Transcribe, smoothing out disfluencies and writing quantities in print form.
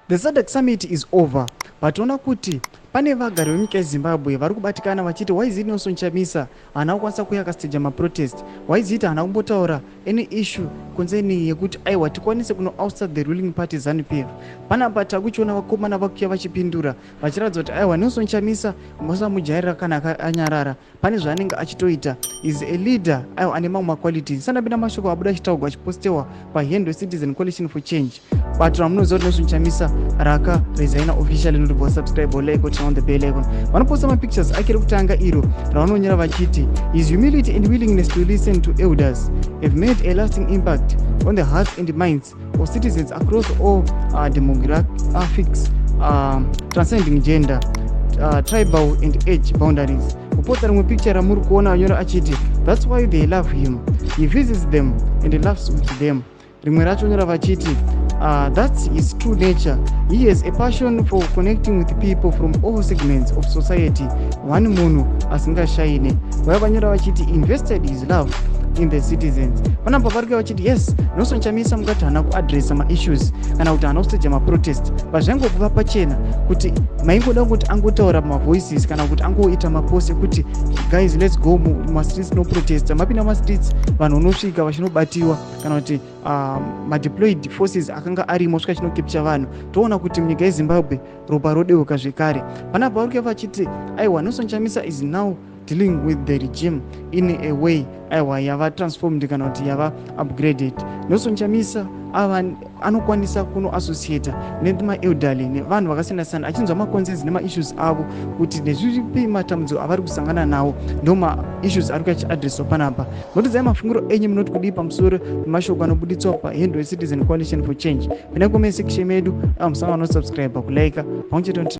The SADC summit is over, but toona kuti pane vagari vemunyika yeZimbabwe vari kubatikana vachiti why is it Nelson Chamisa haana kukwanisa kuuya akasteja maprotest? Why is it haana kumbotaura any issue concerning yekuti aiwa, tikwanise kuno ouster the ruling party ZANU PF? Panapa takuchiona vakomana vakuya vachipindura vachiratidza kuti aiwa, Nelson Chamisa musamujairira. Kana anyarara, pane zvaanenge achitoita. Is a leader, aiwa, ane mamwe maqualities. Sandapinda mashoko abuda achitaurwa, achipostewa pahandle Citizen Coalition for Change, bato ramunoziva kuti Nelson Chamisa rakaresigna officially. Notibva subscribe, like, turn on the bell icon. Vanoposta mapictures ake. Rekutanga iro ravanonyora vachiti, "His humility and willingness to listen to elders have made a lasting impact on the hearts and minds of citizens across all demographics, transcending gender, tribal and age boundaries." Kupotsa rimwe picture ramuri kuona, anyora achiti, "That's why they love him. He visits them and laughs with them." Rimwe racho nyora vachiti, "That's his true nature. He has a passion for connecting with people from all segments of society. One munhu asingashaine." Vaya vanyora vachiti, "Invested his love in the citizens." Panapa vari kuya vachiti, yes, Nelson Chamisa mungati haana kuadresa maissues kana kuti haana kusteja maprotest, but zvaingokuva pachena kuti maingoda kuti angotaura mavoices kana kuti angoita mapost ekuti, "Guys, let's go mumastreets noprotesta." Mapinda mastreets, vanhu unosvika vachinobatiwa kana kuti madeployed forces akanga arimo svika chinocapture vanhu. Toona kuti munyika yeZimbabwe ropa rodeuka zvekare. Panapa vari kuya vachiti aiwa, Nelson Chamisa is now dealing with the regime in a way, aiwa, yava transformed kana kuti yava upgraded. Nelson Chamisa ava anokwanisa kunoassociata nemaelderly nevanhu vakasiyana siyana, achinzwa maconcerns nemaissues avo kuti nezvipi matambudziko avari kusangana nawo. Ndo maissues ari kuachiadreswa panapa. Notidzai mafungiro enyu, munoti kudii pamusoro pemashoko anobuditswa pahandle yeCitizen Coalition for Change? Pinai comment section medu, musangano, subscribe, kulike pamwe chete.